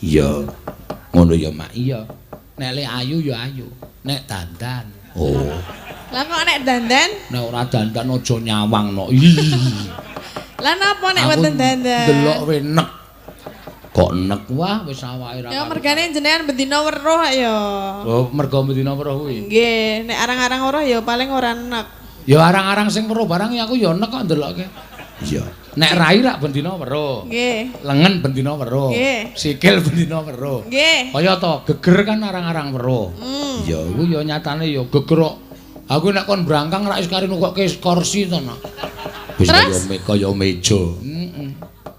Iya. Ngono ya, Mak. Iya. Nek le ayu ya ayu, nek dandan. Oh. Lah kok nek dandan? Nek ora dandan aja nyawang no. Ih. Lah napa nek wonten dandan? Delok we nek. Kok nek wah wis awake ra. Ya mergane jenengan bendina weruh ya. Oh, mergo bendina weruh kuwi. Nggih, nek arang-arang weruh ya paling ora nek. Ya arang-arang sing weruh barang ya aku ya nek kok ndelokke. Iya. Nek rai rak bendina weruh. Nggih. Lengen bendina weruh. Nggih. Sikil bendina weruh. Nggih. Kaya to geger kan arang-arang weruh. Ya kuwi ya nyatane ya geger kok. Aku nek kon brangkang rak wis kari nukokke kursi to, Nak. Wis kaya meja. Heeh.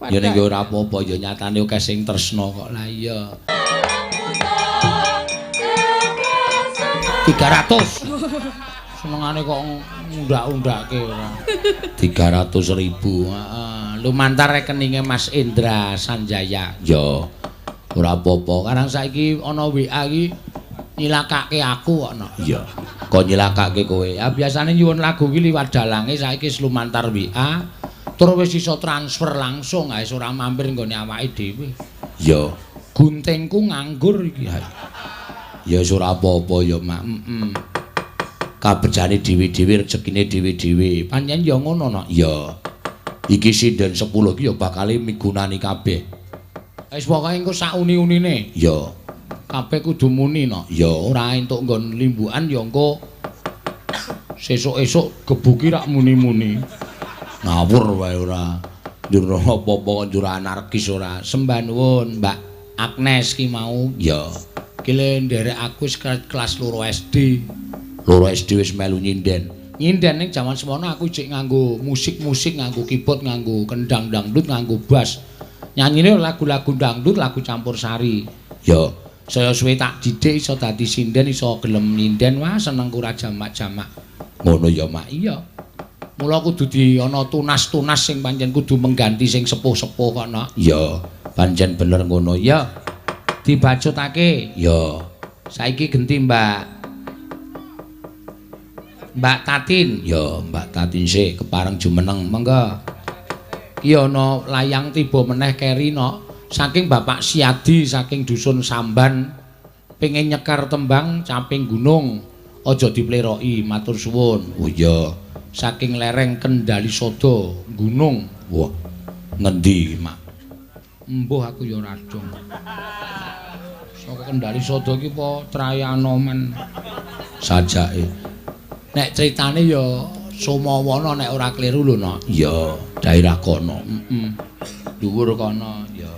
Ya ning ora apa-apa ya nyatane akeh sing tresna kok. Lah iya. 300. Senengane kok ngundak-undake ora. 300.000. Heeh. Lumantar rekeninge Mas Indra Sanjaya. Ya. Ora apa-apa. Karang saiki ana WA iki nyilakake aku kok, Nok. Iya. Kok nyilakake kowe? Ya biasane nyuwun lagu iki liwat dalange saiki wis lumantar WA. Tur wis iso transfer langsung, ae ora mampir nggone awake dhewe. Ya. Guntingku nganggur iki. Ya wis ora apa-apa ya, Mak. Heeh. Kabejane dhewe-dhewe, rezekine dhewe-dhewe. Pancen ya ngono, Nok. Ya. Iki sinden 10 iki ya bakale migunani kabeh. Wis pokoke engko sak uni-unine. Ya. Kabeh kudu muni, Nok. Ya, ora entuk nggon limbukan ya engko sesuk-esuk gebuki rak muni-muni. Ngawur wae ora. Njur apa-apa njur anarkis ora. Sembah nuwun, Mbak Agnes ki mau. Ya. Ki le nderek aku wis kelas 2 SD. 2 SD wis melu nyinden. Nyinden ning jaman semono aku jek nganggo musik-musik, nganggo keyboard, nganggo kendang dangdut, nganggo bass. Nyanyine lagu-lagu dangdut, lagu campur sari. Ya. Saya suwe tak didik iso dadi sinden, iso gelem nyinden. Wah, senengku ra jamak-jamak. Ngono ya, Mak. Iya. Mula kudu di ana tunas-tunas sing pancen kudu mengganti sing sepuh-sepuh kok, Nok. Iya, pancen bener ngono. Ya. Dibacutake. Ya. Saiki genti Mbak Mbak Tatin. Ya, Mbak Tatin sik kepareng jumeneng. Monggo. Ki ana layang tiba meneh keri, Nok. Saking Bapak Siadi saking dusun Samban pengen nyekar tembang Caping Gunung. Aja dipleroki, matur suwun. Oh iya. Saking lereng Kendali Sodo Gunung. Wah, ngendi iki, Mak? Embuh aku ya ora dong. Saka Kendali Sodo iki apa Trayanoman sajake. Nek critane ya Sumawana nek ora kliru lho, Nok. Iya, daerah kono. Heeh. Dhuwur kono ya.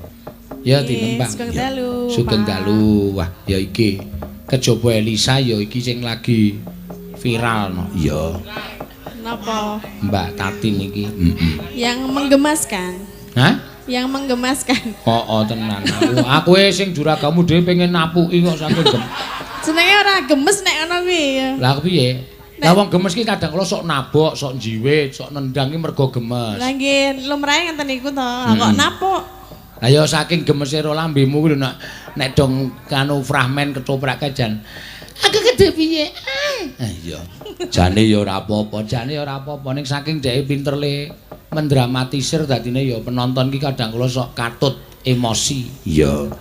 Ya tinembang. Sugeng dalu. Sugeng dalu. Wah, ya iki. Kejaba Elisa ya iki sing lagi viral, Nok. Iya. Napa? Mbak Tatin iki. Heeh. Yang menggemaskan. Hah? Yang menggemaskan. Heeh, tenan. Aku sing juragamu dhewe pengen napuki kok saking gem. Jenenge ora gemes nek ngono kuwi. Lah piye? Lah wong gemes ki kadang kala sok nabok, sok njiwit, sok nendang ki mergo gemes. Lah nggih, lumrahe ngenten niku to. Kok napuk? Lah ya saking gemese ro lambemu kuwi lho nek nek dong kanu fragmen ketoprak jan. Aku gede piye? Ah iya. Jane ya ora apa-apa, jane ya ora apa-apa ning saking dheke pinter le mendramatisir dadine ya penonton ki kadang kala sok katut emosi. Iya.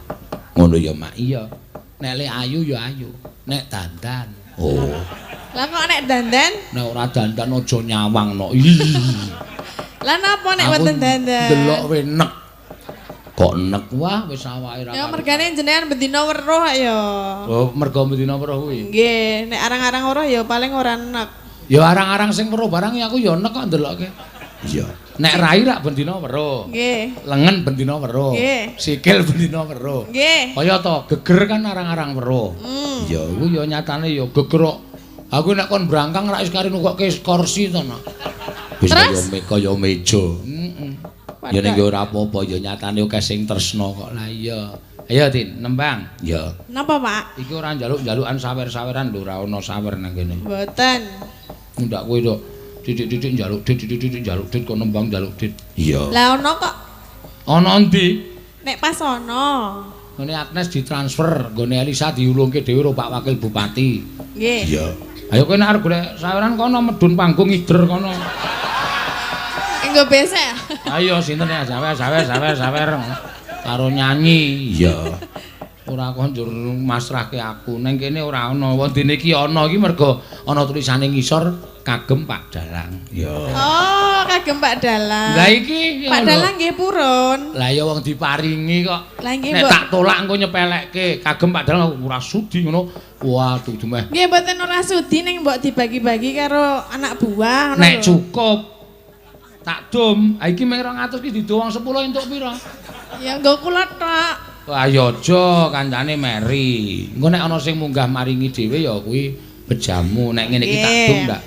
Ngono ya, Mak. Iya. Nek le ayu ya ayu, nek dandan. Oh. Lah kok nek dandan? Nek ora dandan aja nyawang, Nok. Ih. Lah napa nek wonten dandan? Delok we nek. Kok nek wah wis awake ra. Ya mergane jenengan bendina weruh ya. Oh, mergo bendina weruh kuwi. Nggih, nek arang-arang weruh ya paling ora nek. Ya arang-arang sing weruh barang ya aku ya nek kok ndelokke. Iya. Nek rai rak bendina weruh. Nggih. Lengen bendina weruh. Nggih. Sikil bendina weruh. Nggih. Kaya to geger kan arang-arang weruh. Ya kuwi ya nyatane ya geger kok. Aku nek kon brangkang rak wis kari nukokke kursi to, Nok. Wis kaya meja. Heeh. Ya ning ora apa-apa ya nyatane akeh sing tresna kok. Lah iya. Ayo Tin, nembang. Ya. Napa, Pak? Iki ora njaluk-njalukan sawer-saweran lho, ora ana sawer nang kene. Mboten. Ndak kowe tok titik-titik njaluk dit, titik-titik njaluk dit kok nembang njaluk dit. Iya. Lah ana kok. Ana endi? Nek pas ana. Nggone Agnes ditransfer, nggone Elisa diulungke dhewe karo Pak Wakil Bupati. Nggih. Iya. Ayo kowe nek arep golek saweran kono medun panggung ngider kono. Engko besek. Ayo sinten ya sawer sawer sawer sawer. Karo nyanyi. Iya. Ora kok njur masrahke aku. Neng kene ora ana. Wondene iki ana iki mergo ana tulisane ngisor kagem Pak Dalang. Iya. Oh, kagem Pak Dalang. Lah iki Pak Dalang nggih purun. Lah ya wong diparingi kok. Lah nggih nek tak tolak engko nyepelekke. Kagem Pak Dalang ora sudi ngono. Waduh dumeh. Nggih mboten ora sudi ning mbok dibagi-bagi karo anak buah ngono. Nek cukup tak dum. Ha iki mung 200 iki dido wong 10 entuk pira? Ya nggo kula tok. Wah ya aja kancane meri. Engko nek ana sing munggah maringi dhewe ya kuwi bejamu. Nek ngene iki tak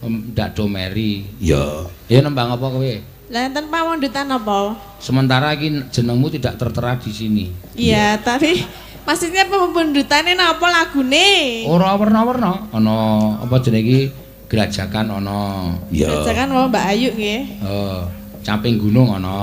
dum ndak do meri. Ya. Ya nembang apa kowe? Lah enten pawundutan apa? Sementara iki jenengmu tidak tertera di sini. Iya, tapi maksudnya pawundutane napa lagune? Ora werna-werna. Ana apa jenenge iki? Grajagan ana. Iya. Grajagan wae Mbak Ayu nggih. Heeh. Caping Gunung ana.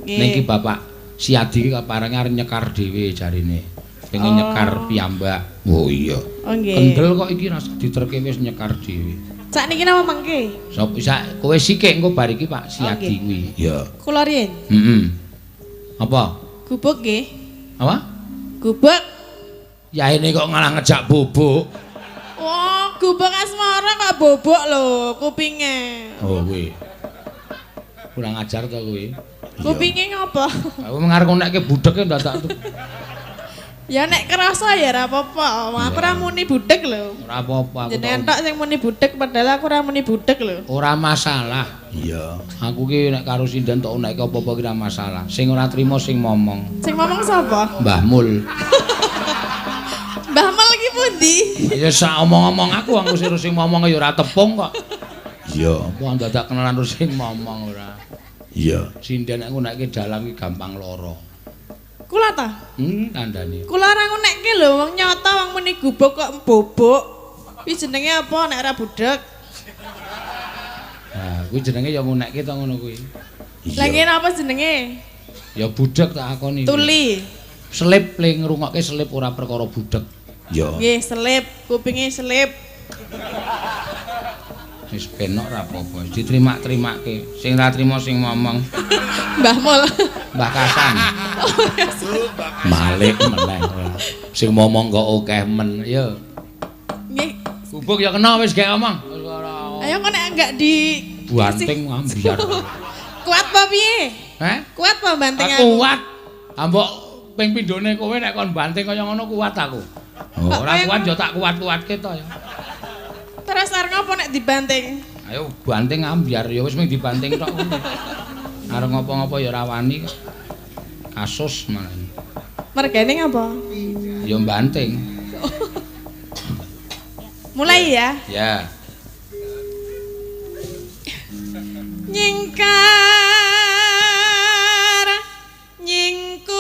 Ning iki Bapak Siadi iki kaparange arep nyekar dhewe jarine. Pengen nyekar piyambak. Oh iya. Oh nggih. Kendel kok iki rasa diterke wis nyekar dhewe. Sakniki napa mengke? Sop sak kowe sikik engko bar iki Pak Siadi kuwi. Iya. Kula riyen. Heeh. Apa? Gubuk nggih. Apa? Gubuk. Yaene kok ngalah ngejak bubuk. Oh, gubuk asmara kok bobok lho kupinge. Oh kuwi. Kurang ajar to kuwi. Kupinge ngopo? Aku ngarep nekke budheke ndadak tuh. Ya nek kerasa ya ora apa-apa. Aku ora muni budhek lho. Ora apa-apa aku. Jenengan tok sing muni budhek padahal aku ora muni budhek lho. Ora masalah. Iya. Aku ki nek karo sinden tok nekke apa-apa ki ora masalah. Sing ora trimo sing momong. Sing momong sapa? Mbah Mul. Mbah Mul ki pundi? Ya sak omong-omong aku wong sing momong ya ora tepung kok. Iya, apa ndadak kenalan terus sing momong ora. Iya. Sinden nek ngunekke dalang ki gampang lara. Kula ta? Kandhane. Kula ora ngunekke lho, wong nyata wong muni gubuk kok bobok. Kuwi jenenge apa nek ora budhek? Nah, kuwi jenenge ya ngunekke to ngono kuwi. Lah ngene apa jenenge? Ya budhek tak akoni. Tuli. Selip le ngrungokke selip ora perkara budhek. Iya. Nggih, selip, kupinge selip. Wis benok ora apa-apa, diterima-terimake. Sing ora trimo sing ngomong. Mbah Mul. Mbah Kasan. Malik meneh. Sing ngomong kok akeh men. Ya. Nggih. Gubuk ya kena wis gek omong. Ayo kok nek enggak di banting ambyar. Kuat apa piye? Heh? Kuat apa banting aku? Kuat. Ambok ping pindhone kowe nek kon banting kaya ngono kuat aku. Ora kuat ya tak kuat-kuatke to ya. Terus arep ngopo nek dibanting? Ayo banting ambyar ya wis mung dibanting tok kuwi. Arep ngopo-ngopo ya ora wani kok. Kasus malah. Mergane ngapa? Ya banting. Mulai ya? Ya. Nyingkar nyingkur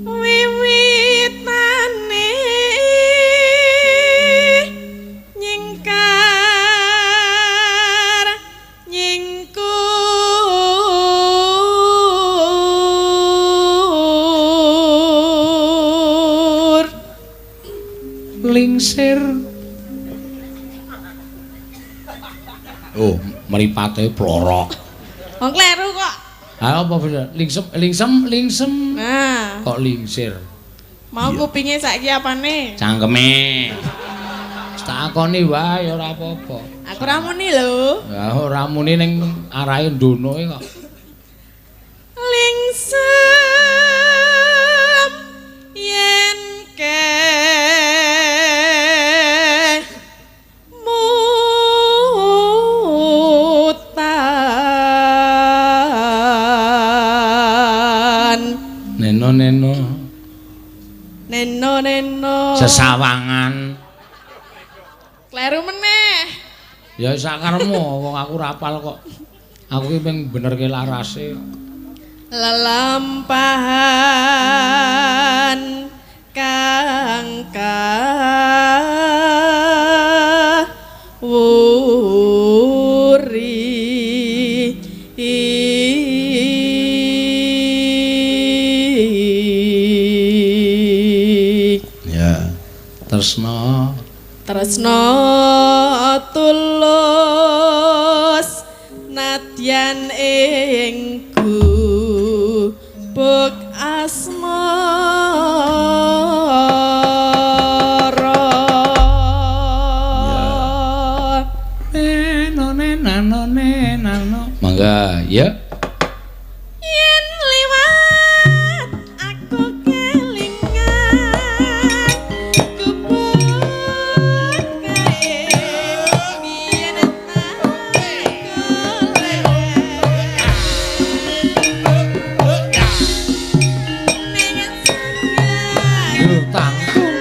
wiwitane nyingkar nyingkur lingsir. Oh, mripate plorok. Wong kleru kok. Ha apa bener? Lingsem lingsem lingsem. Nah, kok lingsir. Mau kupinge saiki apane? Cangkeme. Tak akoni wae ora apa-apa. Aku ora muni lho. Ya ora muni ning arahe ndono kok. Lingsem yen ke Neno neno neno neno sesawangan. Kleru meneh. Ya sakaremu wong aku ora apal kok. Aku ki ping benerke larase. Lelampahan kang kawuri. Tresno. Tresna tulus nadyan ing gubuk asmara. Neno neno neno. Mangga, ya. Yen liwat aku kelingan gubuk kae biyen tak golek ning Yo tanggung.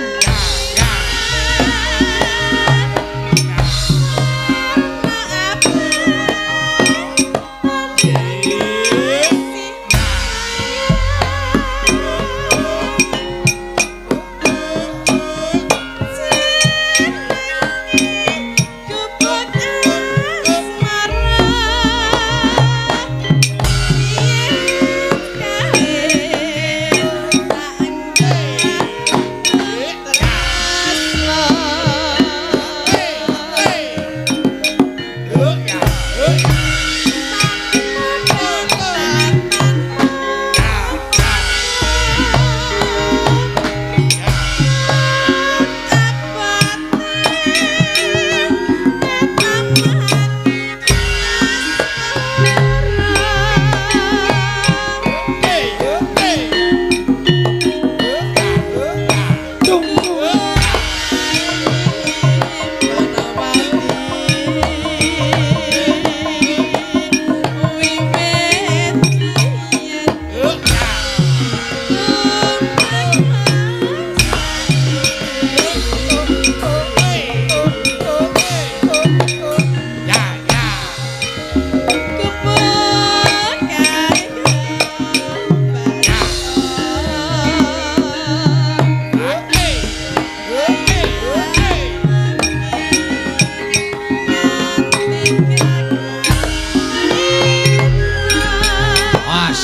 Mas.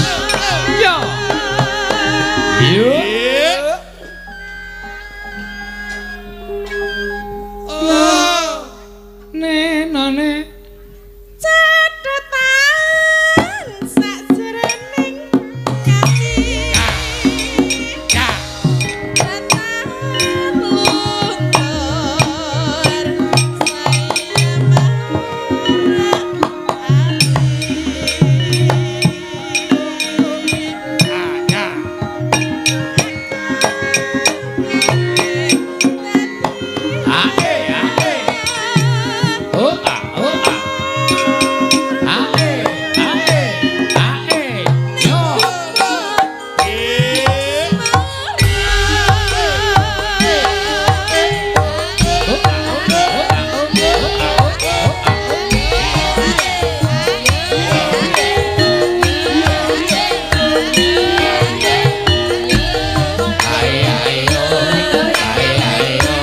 Yo. Yo. Neno ne. Catatan sakjroning ati. Catatan luntur saya marang ati. Ae ae. Oh ah oh ah. Ae ae ae. Yo. Oh ah oh ah oh ah oh ah. Ae ae yo. Ae ae yo.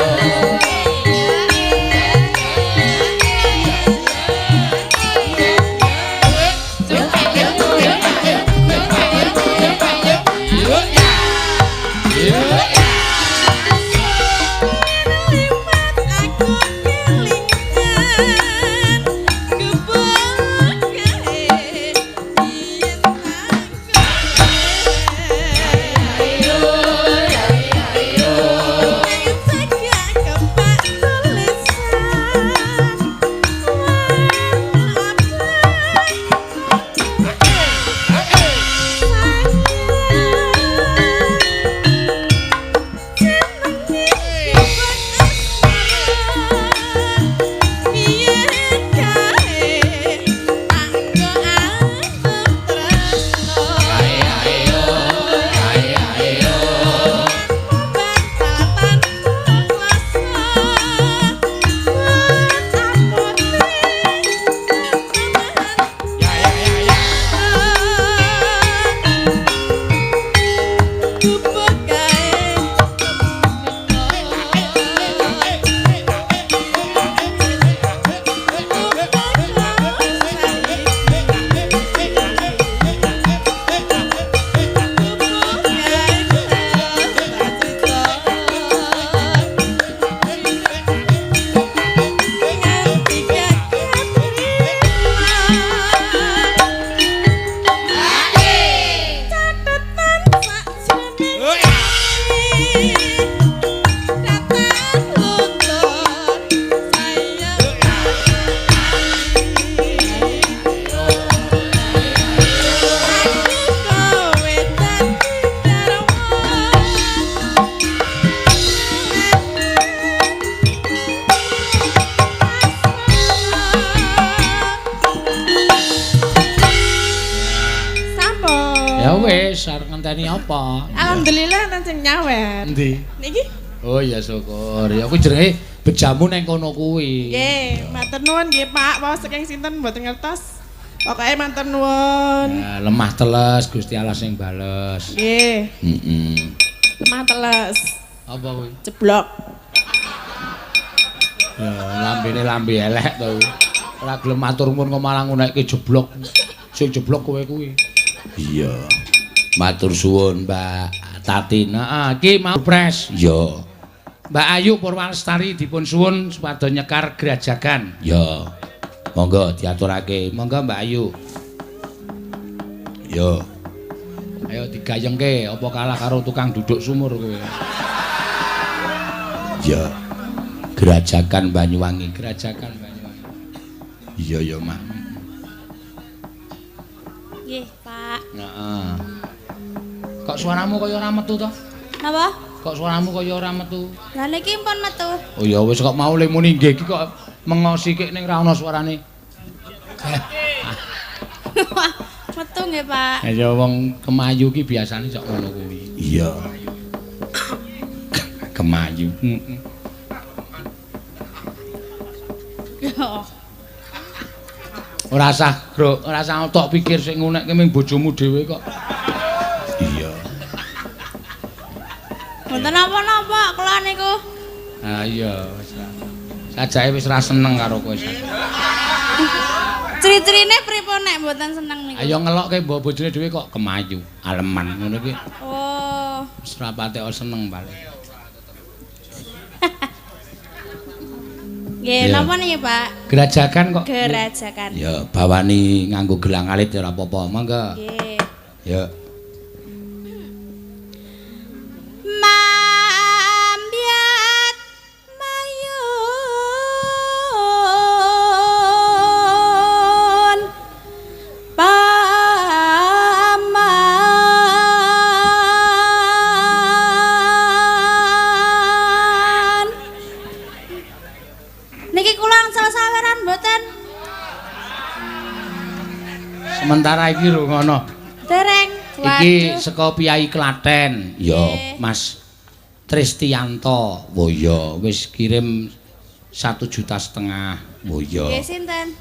Ngenteni apa? Alhamdulillah nang sing nyawer. Endi? Niki? Oh iya syukur. Ya kuwi jenenge bejamu nang kono kuwi. Nggih, matur nuwun nggih Pak. Wau saking sinten mboten ngertos. Pokoke matur nuwun. Ya, lemah teles Gusti Allah sing bales. Nggih. Heeh. Lemah teles. Apa kuwi? Jeblok. Ya, lambene lambe elek to kuwi. Ora gelem matur nuwun kok malah ngunekke jeblok. Sing jeblok kowe kuwi. Iya. Matur suwun Mbak Tatin. Heeh, iki mau pres. Iya. Mbak Ayu Purwalestari dipun suwun supados nyekar Grajagan. Ya. Monggo diaturake. Monggo Mbak Ayu. Yo. Ayo digayengke apa kalah karo tukang duduk sumur kowe. Ya. Grajagan Banyuwangi, Grajagan Banyuwangi. Iya ya, Mak. Nggih, Pak. Heeh. Kok suaramu kaya ora metu to? Napa? Kok suaramu kaya ora metu? Lah niki pun metu. Oh ya wis kok mau le muni nggih iki kok mengosi kek ning ra ono suarane. Metu nggih, Pak. Ya wong kemayu ki biasane sok ngono kuwi. Iya. Kemayu. Heeh. Ora usah, Bro, ora usah tok pikir sing ngunekke ming bojomu dhewe kok. Iya. Mboten napa-napa kula niku. Ha iya wis. Sajake wis ra seneng karo kowe. Ciri-cirine pripun nek mboten seneng niku? Ayo ngelokke mbok bojone dhewe kok kemayu, aleman ngono iki. Oh. Wis ra patek seneng paling. Nggih, napa niki, Pak? Grajagan kok. Grajagan. Ya, bawani nganggo gelang alit ya ora apa-apa. Monggo. Nggih. Ya. Mambyat mayun paman niki kula angsal saweran mboten? Sementara iki lho ngono. Dereng. Iki saka Piyai Klaten. Ya, Mas Tristianto. Oh iya, wis kirim 1,5 juta. Oh iya. Nggih sinten?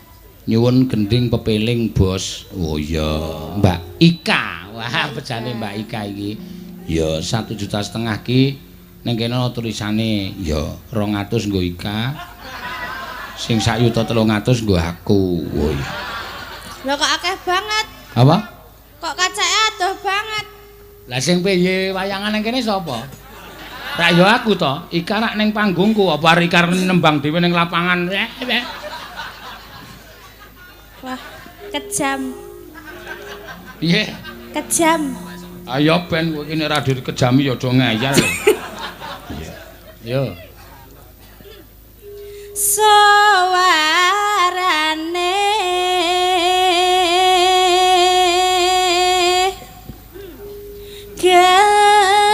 Nyuwun gending pepeling, Bos. Oh iya, Mbak Ika. Wah, bejane Mbak Ika iki. Ya, 1,5 juta ki ning kene ana tulisane ya 200 nggo Ika. Sing 1.300.000 nggo aku. Oh iya. Lho kok akeh banget. Apa? Kok kacake adoh banget. Lah sing piye wayangan ning kene sapa? Rak ya aku to. Ika rak ning panggungku apa arep Ika nembang dhewe ning lapangan. Wah, kejam. Piye? Kejam. Ayo ben kowe iki nek ora dikejami ya aja ngeyel. Iya. Yo. Suarane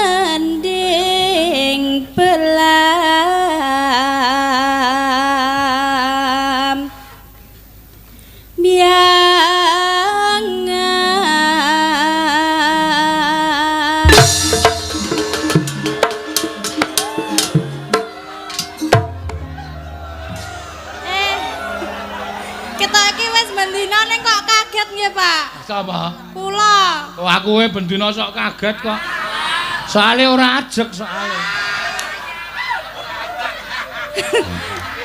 gending belam biangan. Kita iki wis bendina ning kok kaget nggih, Pak? Sapa? Kula. Oh, aku we bendina sok kaget kok. Soale ora ajeg soale.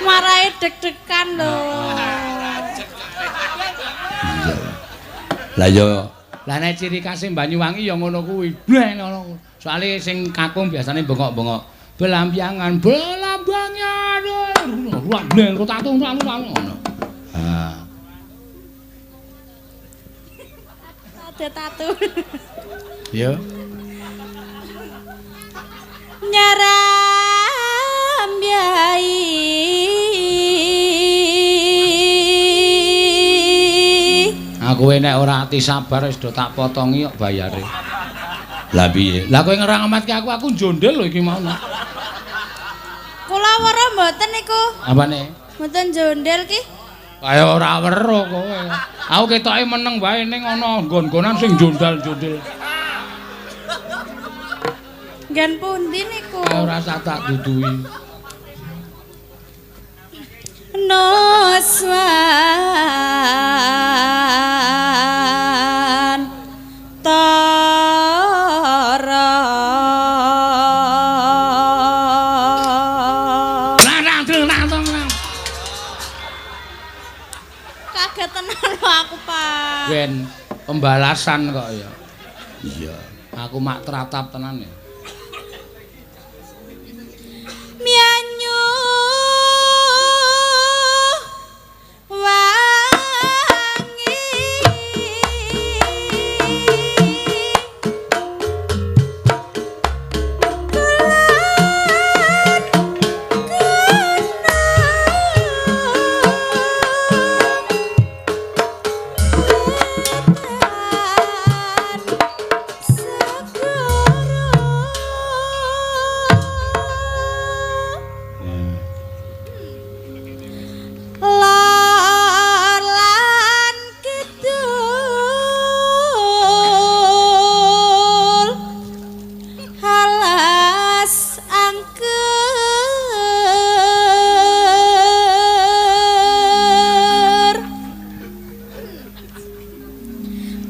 Marahe deg-degan lho. Iya. Lah ya, lah nek ciri khase Banyuwangi ya ngono kuwi. Bleh ngono. Soale sing kakung biasane bengok-bengok. Belambangan, belambangan. Ruang bleh rotatung ngono. Ah. Ada tatu. Iya. Nyaram yai. Aku nek ora ati sabar wis do tak potongi kok bayare. Lah piye? Lah kowe ngerangematke aku, aku njondel lho iki mau. Kula weruh mboten niku. Apane? Mboten njondel ki. Kaya ora weruh kowe. Aku ketoke meneng wae ning ana nggon-nggonan sing njondal-njondel. Bagian pundi niku? Ora usah tak duduhi. Nuswan tara. Kaget tenan lho aku, Pak. Ben pembalasan kok ya. Iya, aku mak teratap tenan ya. Mianyu wangi bulan kenang segoro. Lor lan kidul halas angker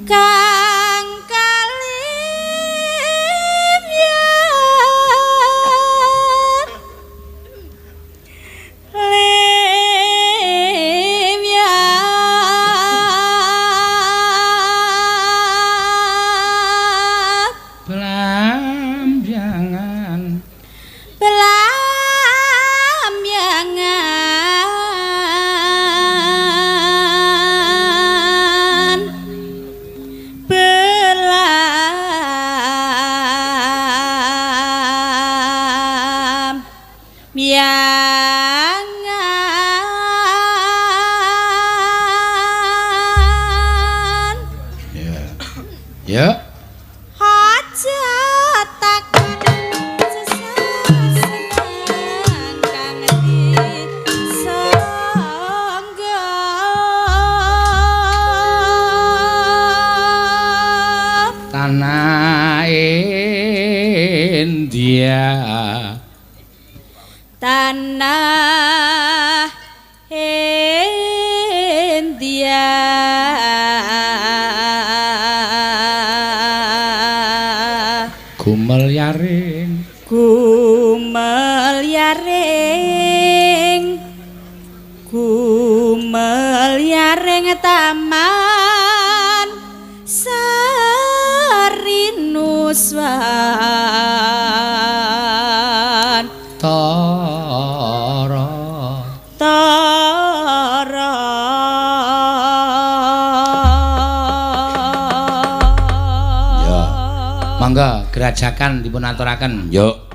kang kalim yar lim yar Blambangan. Belamyangan Belamyangan. Ya. Ya. Aja takon sesasenang kang disangga. Tanah India. Tanah India. Gumel yaring. Gumel yaring. Gumel yaring taman Sarinuswan. Tara. Tara. Ya. Mangga gerajakan dipun aturaken. Yuk.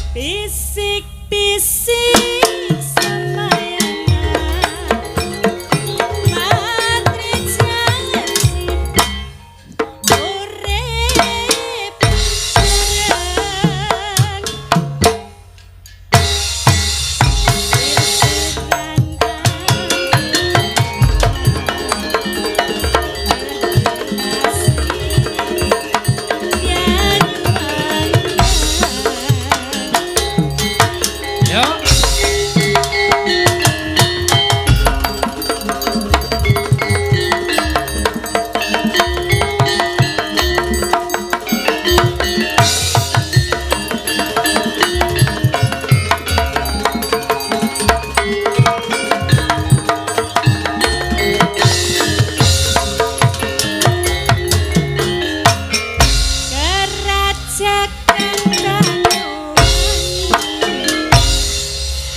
Bisik-bisik semayangan matre janji urip bareng. Yo. Kerajakan Banyuwangi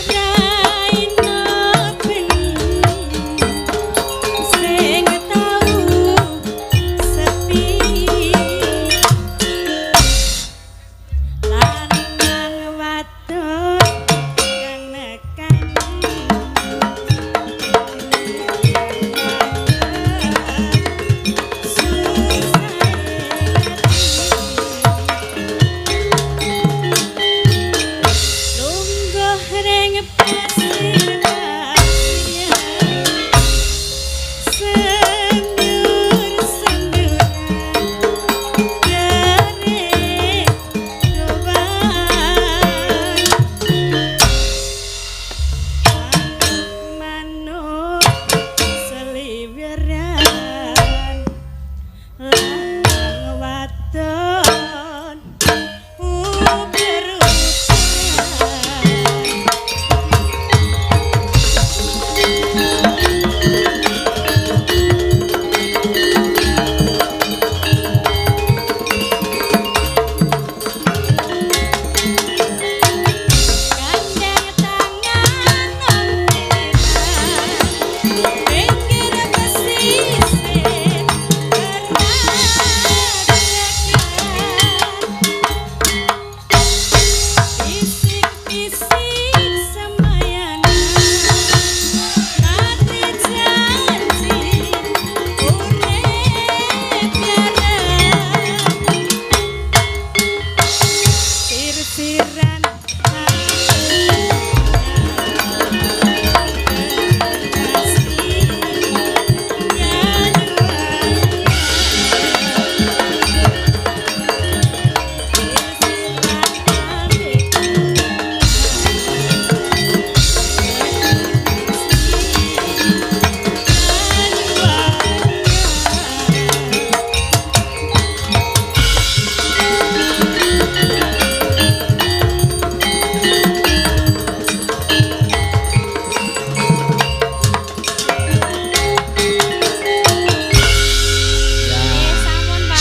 Raina bengi sing tau sepi lanang wadon kang nekani lungguh ring pasir pasir sendur senduran derek dowan manuk seliweran lanang wadon uber-uberan. Gandeng tangan nontenan pinggir pesisir kerajakan bisik-bisik semayanan matre janji urip bareng. Sir-siran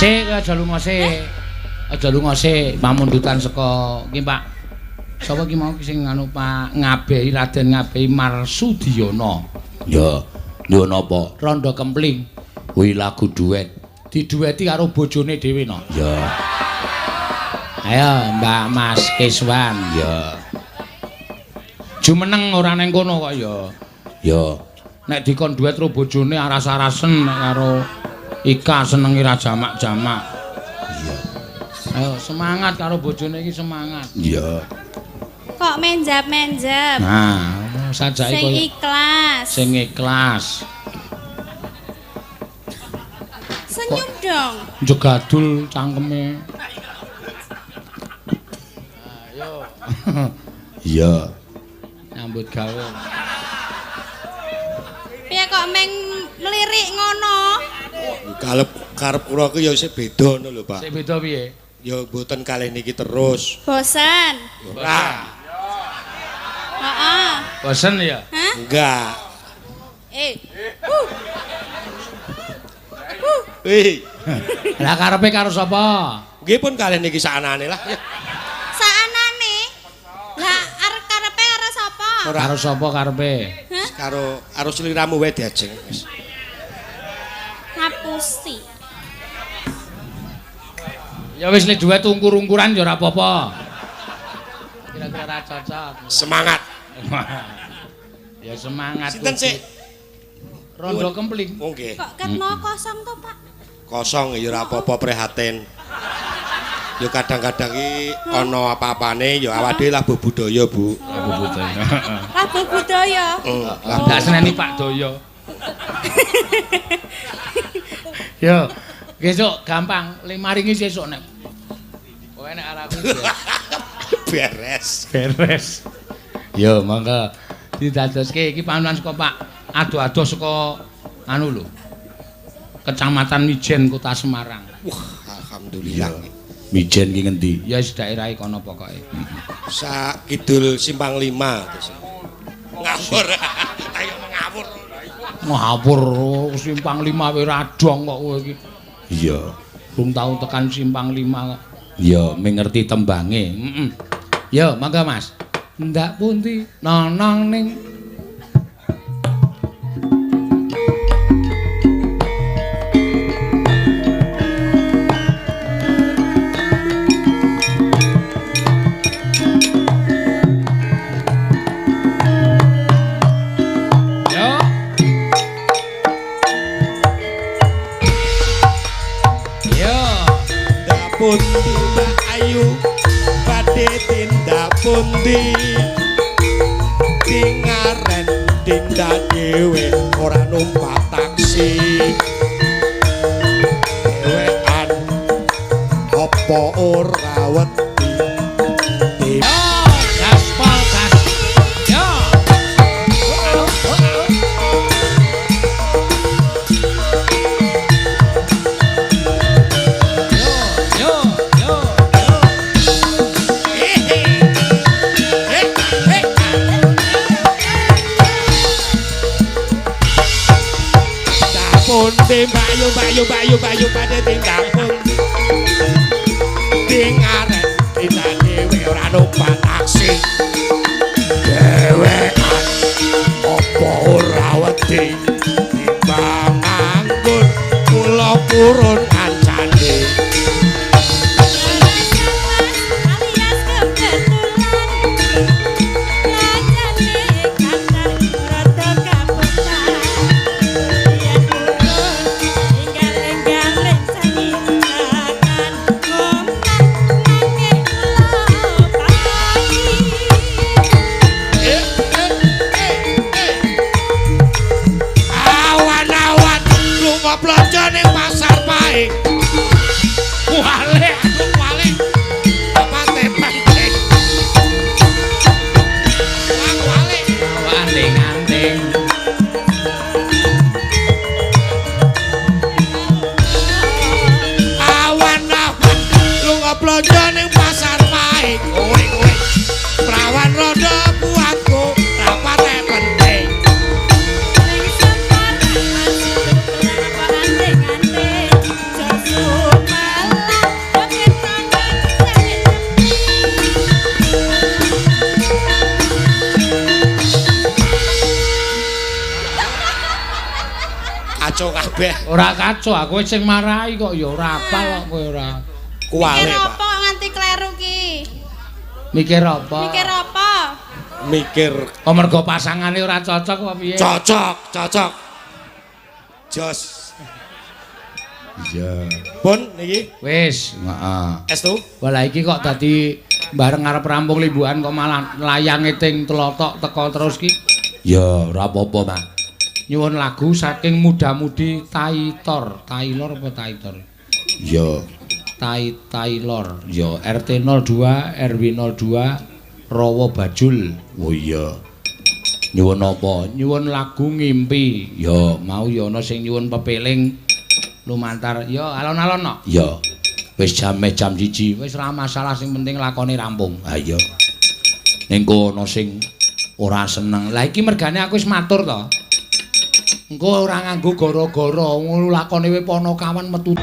Sik aja lunga sik. Aja lunga sik, pamundutan saka iki Pak. Sapa iki mau sing anu Pak Ngabehi Raden Ngabehi Marsudiono. Ya, nyuwun apa? Rondo Kempling. Kuwi lagu duet. Didueti karo bojone dhewe no. Ya. Ayo Mbak Mas Kiswan, ya. Jumeneng ora neng kono kok ya. Ya. Nek dikon duet karo bojone aras-arasen nek karo Ika senengi ra jamak-jamak. Iya. Ayo semangat karo bojone iki semangat. Iya. Kok menjap-menjap? Nah, sajake Sing koyo ikhlas. sing ikhlas. Senyum dong. Jegadul cangkeme. Ayo. Iya. Nyambut gawe. Piye kok meng melirik ngono? Kalep karep kula ku ya isih beda ngono lho, Pak. Sik beda piye? Ya mboten kalih niki terus. Bosan. Ora. Heeh. Bosen ya? Hah? Enggak. Eh. Wih. Lah karepe karo sapa? Nggih pun kalih niki sakanane lah. Saanane. Lah arep karepe karo sapa? Karo sapa karepe? Karo karo sliramu wae diajeng wis. Ngapusi. Ya wis nek duwe ungkur-ungkuran ya ora apa-apa. Kira-kira ora cocok. Semangat. Ya semangat. Sinten sik? Rondo kempling. Oh nggih. Kok ket mau kosong to, Pak? Kosong ya ora apa-apa prihatin. Ya kadang-kadang iki ana apa-apane ya awake dhewe labuh budaya, Bu. Labuh budaya. Labuh budaya. Lah ndak seneni Pak Doyo. Yo, besok gampang, maringi sesuk nek. Kowe nek arep beres. Beres. Yo, monggo didadoske iki panunan saka Pak ado-ado saka anu lho. Kecamatan Mijen, Kota Semarang. Wah, alhamdulillah. Mijen ki ngendi? Ya wis daerahe kono pokoke. Sak kidul Simpang 5 terus. Ngawur. Ayo ngawur. Ngawur Simpang 5 wae ra dong kok kowe iki. Iya. Rung tau tekan Simpang 5 kok. Iya, ming ngerti tembange. Heeh. Yo, mangga Mas. Ndak pundi nonong ning pundi Mbak Ayu badhe tindak pundi dingaren tindak dhewe ora numpak taksi dhewean apa ora wedi. Gaspol gas. Yo. Pundi Mbak Ayu Mbak Ayu Mbak Ayu Mbak Ayu badhe tindak pundi dingaren tindak dhewe ora numpak taksi dhewean apa ora wedi timbang nganggur kula purun kancane. Ora kacau, aku sing marahi kok ya ora apal kok kowe ora. Kuwale, Mikir apa nganti kleru ki? Mikir apa? Mikir apa? Mikir kok mergo pasangane ora cocok apa piye? Cocok, cocok. Jos. Iya. Pun niki wis, heeh. Estu? Wah, iki kok dadi bareng arep rampung limbukan kok malah layange ting tlotok teko terus ki. Ya, ora apa-apa, Mas. Nyuwun lagu saking muda-mudi Taitor, Taylor apa Taitor? Ya, Taylor. Ya, RT 02 RW 02 Rawa Bajul. Oh iya. Nyuwun apa? Nyuwun lagu Ngimpi. Ya, mau ya ana sing nyuwun pepeling lumantar. Ya, alon-alon no. Ya. Wis jam 1, wis ora masalah sing penting lakone rampung. Ha iya. Ning kono sing ora seneng. Lah iki mergane aku wis matur to. Engko ora nganggo gara-gara ngono lakone we Ponokawan metu.